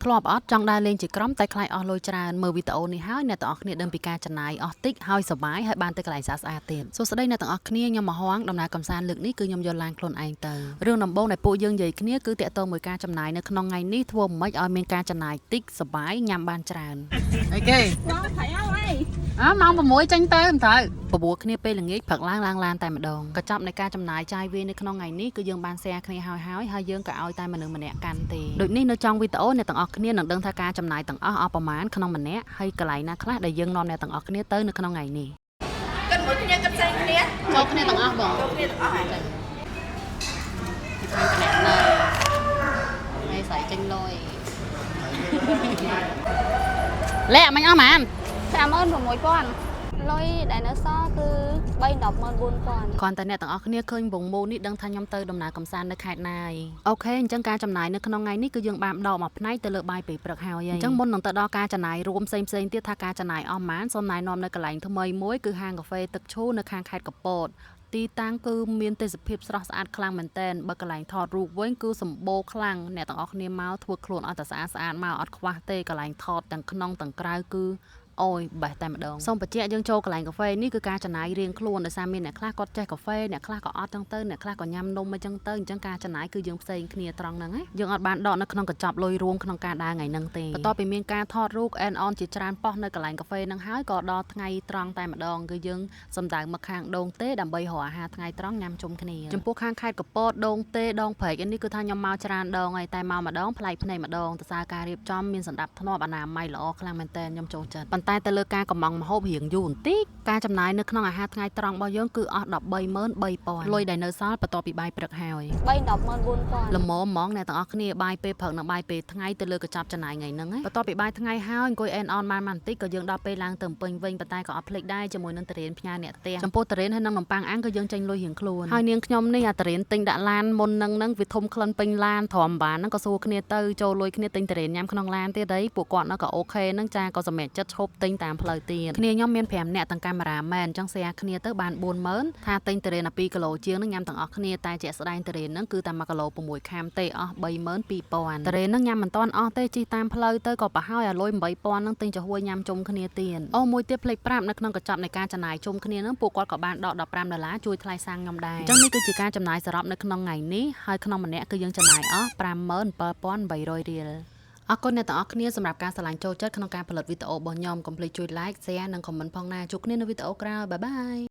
ធ្លាប់អត់ចង់ដើរលេងជាក្រុមតែខ្លាចអស់លុយច្រើនមើលវីដេអូនេះហើយអ្នកទាំងអស់គ្នាដឹងពីការចំណាយអស់តិចហើយសប្បាយហើយបានទៅកន្លែងស្អាតស្អាតទៀតសួស្តីអ្នកទាំងអស់គ្នាខ្ញុំមកហួងដំណើរកំសាន្តលើកនេះគឺខ្ញុំយកឡានខ្លួនឯងទៅរឿងដំបូងដែលពួកយើងនិយាយគ្នាគឺតាក់ទងមួយការចំណាយនៅក្នុងថ្ងៃនេះធ្វើមិនឲ្យមានការចំណាយតិចសប្បាយញ៉ាំបានច្រើន អីគេ ម៉ោងថៃហើយ អើម៉ោង6ចេញទៅមិនត្រូវ បបួលគ្នាពេលល្ងាចព្រឹកឡើងឡើងឡានតែម្ដងកញ្ចប់នៃការចំណាយចាយវាយនៅក្នុងថ្ងៃនេះគឺយើងបាន share គ្នាហើយហើយហើយយើងក៏ឲ្យតែមនុស្សម្នាក់កាន់ទេដូចនេះនៅចុងវីដេអូអ្នកទាំងអស់គ្នានឹងដឹងថាការចំណាយទាំងអស់អស់ប្រមាណក្នុងម្នាក់ហើយកន្លែងណាខ្លះដែលយើងនាំអ្នកទាំងអស់គ្នាទៅនៅក្នុងថ្ងៃនេះ គិតមួយគ្នាគិតផ្សេងគ្នា ចូលគ្នាទាំងអស់បង ចូលគ្នាទាំងអស់ហើយ ពីខាងកណនៅហើយស្អីចេញលុយ លាក់មិញអស់ហ្មង 56,000លុយដែលនៅសល់គឺ3 140,000 គ្រាន់តែអ្នកទាំងអស់គ្នាឃើញវងមូលនេះដឹងថាខ្ញុំទៅដំណើរកម្សាន្តនៅខេត្តណាយ OK អញ្ចឹងការចំណាយនៅក្នុងថ្ងៃនេះគឺយើងបានដកមួយផ្នែកទៅលើបាយពេលព្រឹកហើយអញ្ចឹងមុននឹងទៅដល់ការចំណាយរួមផ្សេងផ្សេងទៀតថាការចំណាយអស់ប៉ុន្មានសូមណែនាំនៅកន្លែងថ្មីមួយគឺហាងកាហ្វេទឹកឈូនៅខាងខេត្តកពតទីតាំងគឺមានទេសភាពស្រស់ស្អាតខ្លាំងមែនទែនបើកន្លែងថតរូបវិញគឺសម្បូរខ្លាំងអ្នកទាំងអស់គ្នាមកធ្វើខ្លួនអត់តែស្អាតស្អាតមកអត់ខ្វះទេកន្លែងថតទាំងក្នុងទាំងក្រៅគឺ អូយបេះតែម្ដងសូមបញ្ជាក់យើងចូលកន្លែងកាហ្វេនេះគឺការចំណាយរៀងខ្លួនដោយសារមានអ្នកខ្លះគាត់ចេះកាហ្វេអ្នកខ្លះក៏អត់ចឹងទៅអ្នកខ្លះក៏ញ៉ាំនំអីចឹងទៅអញ្ចឹងការចំណាយគឺយើងផ្សេងគ្នាត្រង់ហ្នឹងណាយើងអត់បានដកនៅក្នុងកញ្ចប់លុយរួមក្នុងការដើរថ្ងៃហ្នឹងទេបន្ទាប់ពីមានការថតរូប and on ជាច្រើនប៉ុស្តិ៍នៅកន្លែងកាហ្វេហ្នឹងហើយក៏ដល់ថ្ងៃត្រង់តែម្ដងគឺយើងសំដៅមកខាងដងទេដើម្បីរកអាហារថ្ងៃត្រង់ញ៉ាំជុំគ្នាចំពោះខាងខេត្តកពតដងទេដងព្រែកនេះគឺថាខ្ញុំមកច្រើនដងហើយតែមកម្ដងប្លែកភ្នែកម្ដងតើសារការរៀបចំមានសណ្ដាប់ធ្នាប់អនាម័យល្អខ្លាំងមែនតើខ្ញុំចូលចិត្តប៉ុន្តែទៅលើការកំងម្ហូបរៀងយូរបន្តិចការចំណាយនៅក្នុងអាហារថ្ងៃត្រង់របស់យើងគឺអស់133,000លុយដែលនៅសល់បន្ទាប់ពីបាយព្រឹកហើយ 3 140,000 ល្មមហ្មងអ្នកទាំងអស់គ្នាបាយពេលព្រឹកនិងបាយពេលថ្ងៃទៅលើកញ្ចប់ចំណាយថ្ងៃហ្នឹងណាបន្ទាប់ពីបាយថ្ងៃហើយអង្គុយអែនអនបានបន្តិចក៏យើងដល់ពេលឡើងទៅភ្នំពេញវិញប៉ុន្តែក៏អត់ភ្លេចដែរជាមួយនឹងតរៀនផ្ញើអ្នកផ្ទះចំពោះតរៀនហើយនិងនំប៉័ងអាំងក៏យើងចេញលុយរៀងខ្លួនហើយនាងខ្ញុំនេះអាតរៀនទិញដាក់ឡានមុននឹងហ្នឹងវាធំក្លិនពេញឡានទ្រាំបានហ្នឹងក៏សួរគ្នាទៅចូលលុយគ្នាទិញតរៀនញ៉ាំក្នុងឡានទៀតអីពួកគាត់ហ្នឹងក៏ OK ហ្នឹងចាក៏សម្រេចចិត្តឈប់ទិញតាមផ្លូវទៀតគ្នាខ្ញុំមាន5នាក់ទាំងកាមេរ៉ាមែនអញ្ចឹង share គ្នាទៅបាន40000ថាទិញតរៀនអា2គីឡូជាងហ្នឹងញ៉ាំទាំងអស់គ្នាតែជាក់ស្ដែងតរៀនហ្នឹងគឺតែ1គីឡូ6ខាំទេអស់32000តរៀនហ្នឹងញ៉ាំមិនតាន់អស់ទេជិះតាមផ្លូវទៅក៏ប្រហើយអាលុយ8000ហ្នឹងទិញចំហួយញ៉ាំជុំគ្នាទៀតអូមួយទៀតភ្លេចប្រាប់នៅក្នុងកញ្ចប់នៃការចំណាយជុំគ្នាហ្នឹងពួកគាត់ក៏បានដក15ដុល្លារជួយថ្លៃសាំងខ្ញុំដែរអញ្ចឹងនេះគឺជាការចំណាយសរុបនៅក្នុងថ្ងៃនេះហើយក្នុងម្នាក់គឺយើងចំណាយអស់57800រៀលអរគុណអ្នកទាំងអស់គ្នាសម្រាប់ការស្រឡាញ់ចូលចិត្តក្នុងការផលិតវីដេអូរបស់ខ្ញុំកុំភ្លេចជួយ like share និង comment ផងណាជួបគ្នានៅវីដេអូក្រោយ bye bye.